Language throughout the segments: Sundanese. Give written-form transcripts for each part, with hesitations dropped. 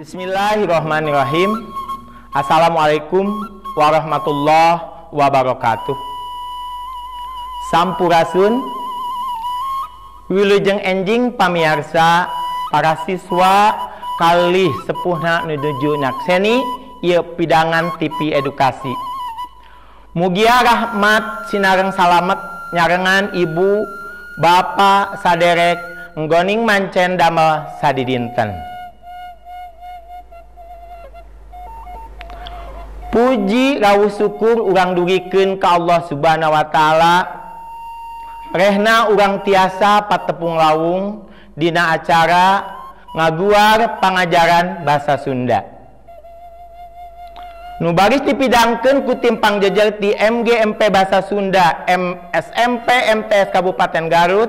Bismillahirrahmanirrahim. Assalamualaikum warahmatullahi wabarakatuh. Sampurasun, wilujeng enjing pamiarsa para siswa kalih sepuhna nuju nyakseni ieu pidangan TV edukasi. Mugia rahmat sinareng salamet nyarengan ibu, bapak saderek nggoning mancen damel sadidinten. Puji rawuh syukur urang dugikeun ka Allah Subhanahu wa taala. Rehna urang tiasa patepung lawung dina acara ngaguar pangajaran bahasa Sunda. Nu baris dipidangkeun ku tim pangjejer ti MGMP Bahasa Sunda SMP MTS Kabupaten Garut,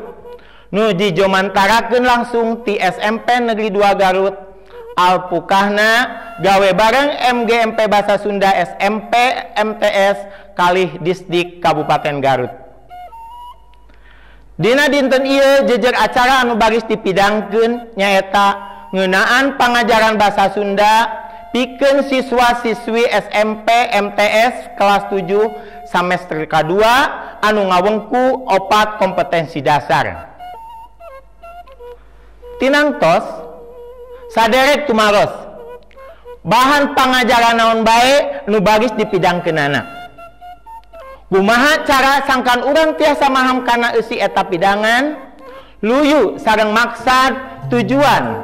nu dijomantarakeun langsung ti SMP Negeri 2 Garut. Alpukahna gawe bareng MGMP Bahasa Sunda SMP MTS kalih Disdik Kabupaten Garut. Dina dinten ieu jejer acara anu baris dipidangkeun nyaeta ngeunaan pangajaran bahasa Sunda pikeun siswa-siswi SMP MTS kelas 7 semester ke-2 anu ngawengku 4 kompetensi dasar. Tinangtos saderek tumaros bahan pangajaran naon bae nu baris dipidangkeunana. Kumaha cara sangkan urang tiasa maham kana eusi eta pidangan luyu sareng maksad tujuan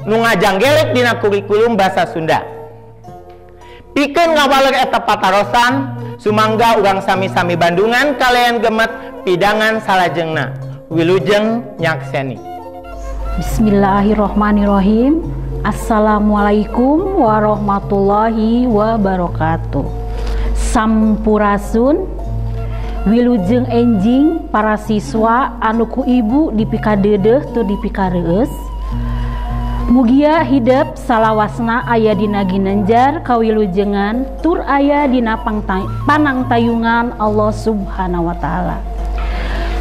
nu ngajanggelek dina kurikulum bahasa Sunda. Pikeun ngawaler eta patarosan sumangga urang sami-sami bandungan kalian gemet pidangan salajengna. Wilujeng nyakseni. Bismillahirrahmanirrahim. Assalamualaikum warahmatullahi wabarakatuh. Sampurasun, wilujeng enjing para siswa anu ku ibu dipikadeudeuh tur dipikareueus. Mugia hidep salawasna aya dina ginanjar kawilujengan tur aya dina panangtayungan Allah Subhanahu wa taala.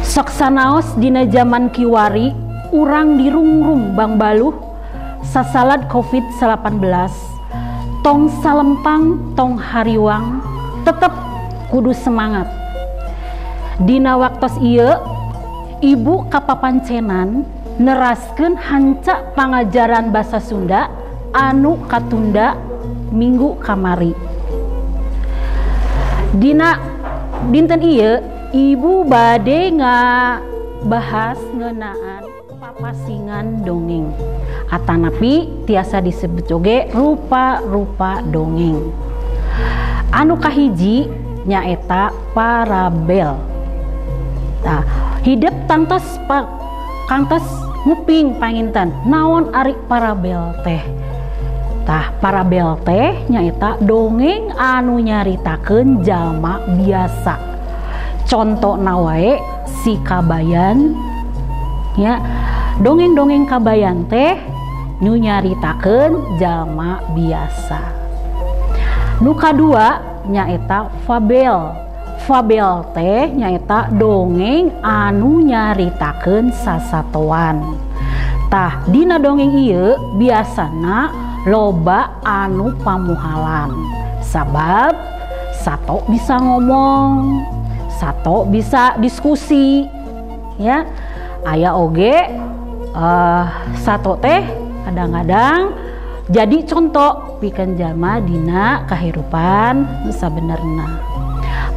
Sok sanaos dina jaman kiwari urang dirungrung bangbaluh sasalad COVID-19, tong salempang tong hariwang tetep kudu semangat. Dina waktos ieu ibu kapapancenan neraskeun hanca pangajaran bahasa Sunda anu katunda minggu kamari. Dina dinten ieu ibu bade ngabahas ngeunaan papasingan dongeng atanapi tiasa disebut oge rupa-rupa dongeng. Anu kahiji nyaeta parabel. Tah, hidep tangtos kantos nguping panginten naon ari parabel teh. Tah, parabel teh nyaeta dongeng anu nyaritakeun jalma biasa. Contona wae si Kabayan ya. Dongeng-dongeng Kabayan teh nu nyaritakeun jalma biasa. Nu kadua nyaeta fabel. Fabel teh nyaeta dongeng anu nyaritakeun sasatoan. Tah, dina dongeng ieu biasana loba anu pamuhalan. Sabab sato bisa ngomong, sato bisa diskusi ya. Aya oge sato teh kadang-kadang jadi contoh pikeun jalma dina kahirupan nu sabenerna.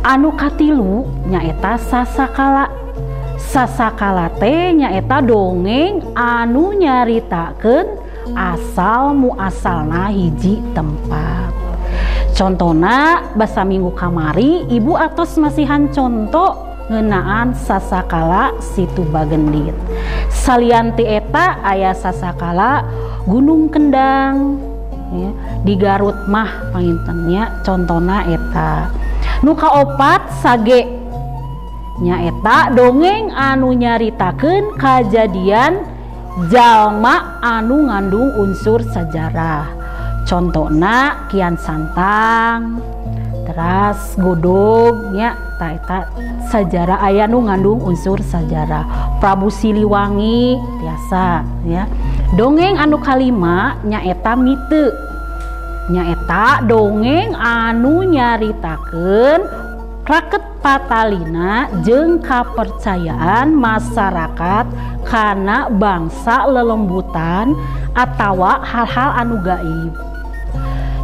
Anu katilu nyaeta sasakala. Sasakala teh nyaeta dongeng anu nyaritakeun asal muasalna hiji tempat. Contona basa minggu kamari ibu atos masihan contoh ngeunaan sasakala Situ Bagendit. Salian ti eta aya sasakala Gunung Kendang ya, di Garut mah pangintennya contona eta. Nu kaopat sage nyaeta dongeng anu nyaritakeun kajadian jalma anu ngandung unsur sejarah. Contona Kian Santang, teras godog nya, ta eta sejarah aya nu ngandung unsur sejarah. Prabu Siliwangi tiasa ya. Dongeng anu kalima nyaeta mite. Nyaeta dongeng anu nyaritakeun raket patalina jeung kapercayaan masyarakat kana bangsa lelembutan atawa hal-hal anu gaib.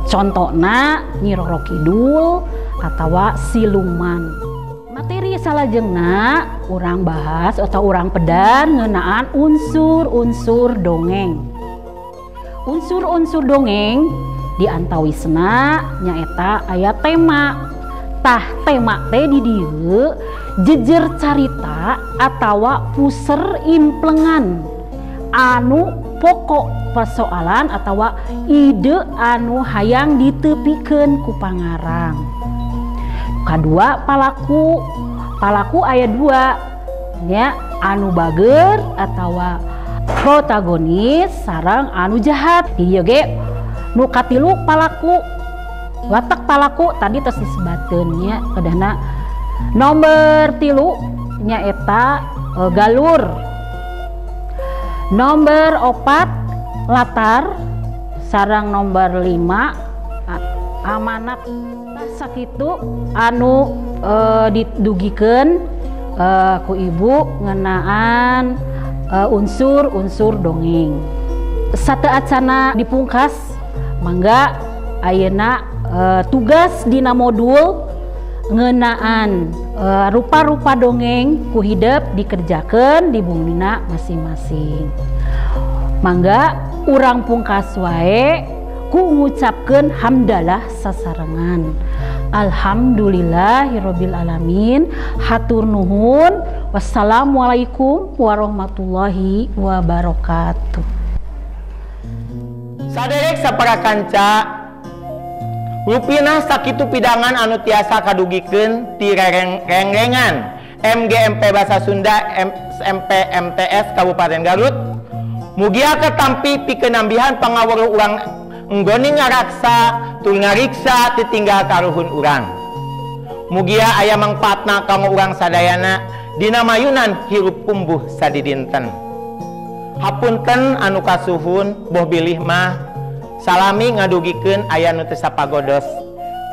Contohna Nyi Roro Kidul atawa siluman. Materi salajengna urang bahas atau urang pedar ngeunaan unsur-unsur dongeng. Unsur-unsur dongeng diantawisna nyaeta aya tema. Tah tema teh di dieu jejer carita atawa puser implengan anu pokok persoalan atawa ide anu hayang ditepikeun ku pangarang. Kadua palaku. Palaku aya dua nya, anu bager atawa protagonis sareng anu jahat. Di dieu ge nu katilu palaku, watak palaku tadi tos disebatkeun nya kedahna. Nomor 3 nyaeta galur. Nomor 4 latar sareng nomor 5 amanat. Sakitu anu didugikeun ku ibu ngeunaan unsur-unsur dongeng. Sateuacana dipungkas, mangga ayeuna tugas dina modul ngeunaan rupa-rupa dongeng ku hidep dikerjakeun di bumina masing-masing. Mangga urang pungkas wae ku ngucapkeun hamdalah sasarengan. Alhamdulillahirabbil alamin. Hatur nuhun. Wassalamualaikum warahmatullahi wabarakatuh. Saderek sapara kanca, rupina sakitu pidangan anu tiasa kadugikeun ti rengrengan MGMP Bahasa Sunda SMP MTS Kabupaten Garut. Mugia katampi pikeun nambihan pangaweruh urang enggoni ngaraksa tur ngariksa titinggal karuhun urang. Mugia aya mangpaatna kanggo urang sadayana dina mayunan hirup kumbuh sadidinten. Hapunten anu kasuhun boh bilih mah salami ngadugikeun aya nu teu sapagodos.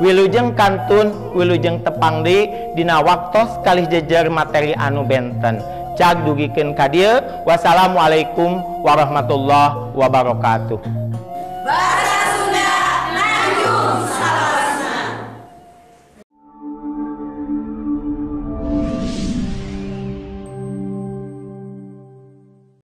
Wilujeng kantun wilujeng tepang deui dina waktos kalih jejer materi anu benten. Cag dugikeun ka dieu. Wassalamualaikum warahmatullahi wabarakatuh. Bye.